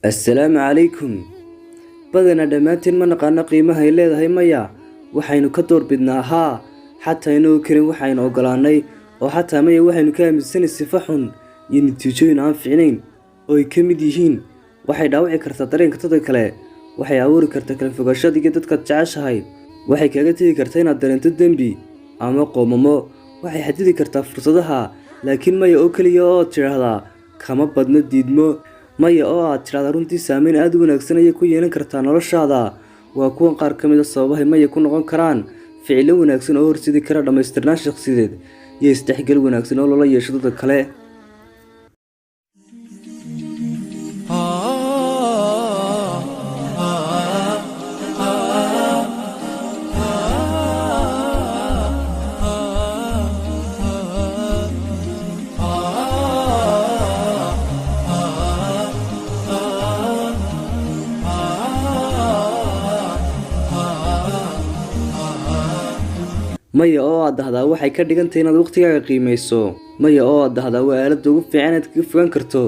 Assalaamu calaykum. Badanaa dhammaanteen ma naqaano qiimaha ay leedahay maya. Waxaynu ka doorbidnaa haa, xataa inagoo karin waxaynu ogolaanay, oo xataa maya waxaynu ka aaminsanay sifo xun iyo natiijooyin aan fiicnayn oo ay ka mid yihiin: waxay dhaawici kartaa dareenka dadka kale, waxay abuuri kartaa kala fogaansho adiga dadkaad jeceshahay, waxay kaaga tegi kartaa inaad dareento dembi ama qoomamo, waxay xadidi kartaa fursadaha. Laakiin maya oo keliya oo aad tidhaahdaa kama badno diidmo. Maya oo aad tidhaahdaa runtii saameyn aad u wanaagsan ayay ku yeelan kartaa noloshaada. Waa kuwan qaar ka mid ah sababahay maya ku noqon karaan ficilo wanaagsan oo horseedi kara dhammaystirnaan shakhsiyadeed iyo isdhexgal wanaagsan oo loola yeesho dadka kale. Maya oo aad dhahdaa waxay ka dhigan tahay inaad waqtigaaga qiimeyso. Maya oo aad dhahdaa waa aaladda ugu fiican aad kaga fogaan karto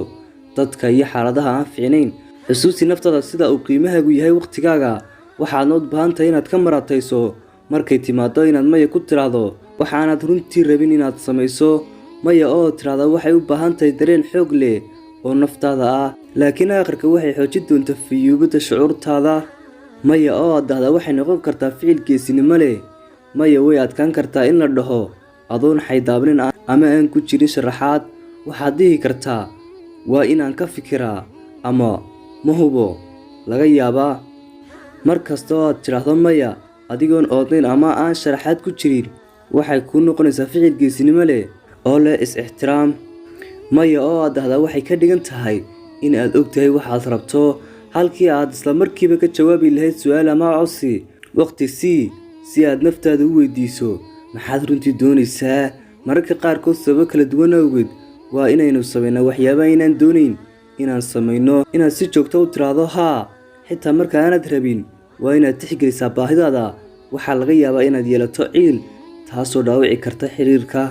dadka iyo xaaladaha aan fiicnayn. Xusuusi naftaada sida uu qiimahaagu yahay waqtigaaga. Waxaadna u baahan tahay inaad ka maratayso markay timaado inaad maya ku tiraahdo waxaanaad runtii rabin inaad samayso. Maya oo tidhaahdaa waxay u baahan tahay dareen xoog leh oo naftaada ah, laakiin aakhirka waxay xoojin doontaa fiyuubada shucuurtaada. Maya oo aad dhahdaa waxay noqon kartaa ficil geesinimo leh. Maya way adkaan kartaa in la dhaho adoon xaydaabnin ama aan ku jirin sharaxaad. Waxaad dhihi kartaa waa inaan ka fikiraa ama ma hubo, laga yaabaa. Mar kasta oo aad tidhaahdo maya adigoon oodnayn ama aan sharaxaad ku jirin, waxay kuu noqonaysaa ficil geesinimo leh oo leh is-ixtiraam. Maya oo aad dhahdaa waxay ka dhigan tahay in aad ogtahay waxaad rabto, halkii aad isla markiiba ka jawaabi lahayd su'aal ama codsi. Waqti sii si aad naftaada u weydiiso maxaad runtii doonaysaa. Mararka qaarkood sababo kala duwan awgeed waa inaynu samaynaa waxyaabaha inaan doonayn inaan samayno. Inaad si joogto u tiraahdo haa xitaa marka aanad rabin waa inaad tixgelisaa baahidaada. Waxaa laga yaabaa inaad yeelato ciil, taasoo dhaawici karta xiriirka.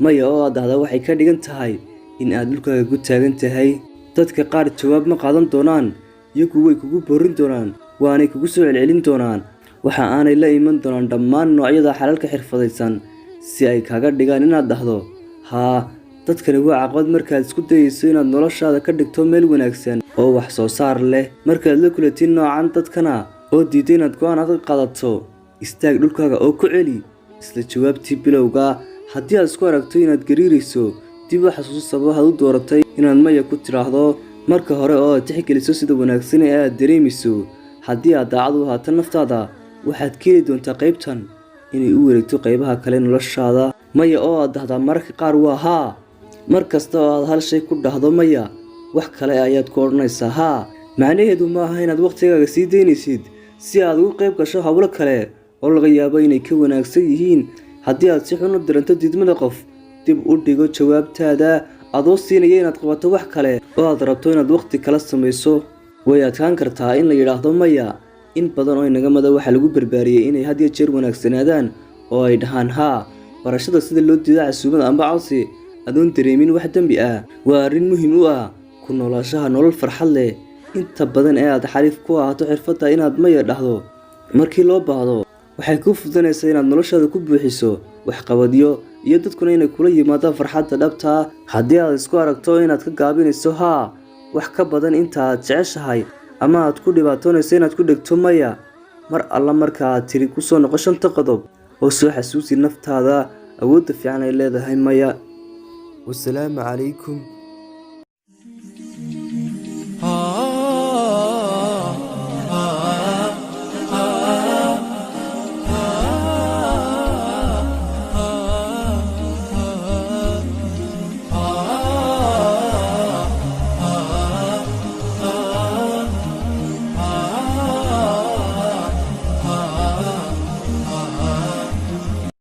Maya oo aad dhahdaa waxay ka dhigan tahay in aad dhulkaaga ku taagan tahay. Dadka qaar jawaab ma qaadan doonaan, iyagu way kugu boorin doonaan, waanay kugu soo celcelin doonaan. Waxa aanay la iman doonaan dhammaan noocyada xalalka xirfadaysan si ay kaaga dhigaan inaad dhahdo haa. Dadkani waa caqabad markaad isku dayeyso inaad noloshaada ka dhigto meel wanaagsan oo wax soo saar leh. Markaad la kulatid noocan dadkana oo diido inaad go'aan adag qaadato, istaag dhulkaaga oo ku celi isla jawaabtii bilowga. Haddii aad isku aragto inaad gariirayso, dib u xasuuso sababahaad u dooratay inaad maya ku tiraahdo marka hore oo aad tixgeliso sida wanaagsan ee aad dareemayso. Haddii aad daacad u ahaato naftaada, waxaad keeni doontaa qaybtan inay u wareegto qaybaha kale noloshaada. Maya oo aad dhahdaa mararka qaar waa haa. Mar kasta oo aad hal shay ku dhahdo maya, wax kale ayaad ku odhanaysaa haa. Macnaheedu ma aha inaad waqtigaaga sii daynaysid si aad uga qayb gasho hawlo kale oo laga yaabo inay ka wanaagsan yihiin. Haddii aad si xun u dareento diidmada qof, dib u dhigo jawaabtaada adoo siinaya inaad qabato wax kale oo aad rabto inaad waqti kala samayso. Way adkaan kartaa in la yidhaahdo maya. In badan oo inaga mada waxaa lagu barbaariyey inay had iyo jeer wanaagsanaadaan oo ay dhahaan haa. Barashada sida loo diido casuumad amba codsi adoon dareemin wax dembi ah waa arrin muhiim u ah ku noolaanshaha nolol farxad leh. Inta badan ee aad xariif ku ahaato xirfadda inaad maya dhahdo markii loo baahdo, waxay kuu fududanaysaa inaad noloshaada ku buuxiso waxqabadyo iyo dadkuna inay kula yimaadaan farxadda dhabta. Haddii aad isku aragto inaad ka gaabinayso haa wax ka badan inta aad jeceshahay ama aad ku dhibaatoonayso inaad ku dhegto maya, mar alla marka aad tiri kusoo noqo shanta qodob oo soo xasuusi naftaada awoodda fiican ay leedahay maya. Wasalaamu calaykum.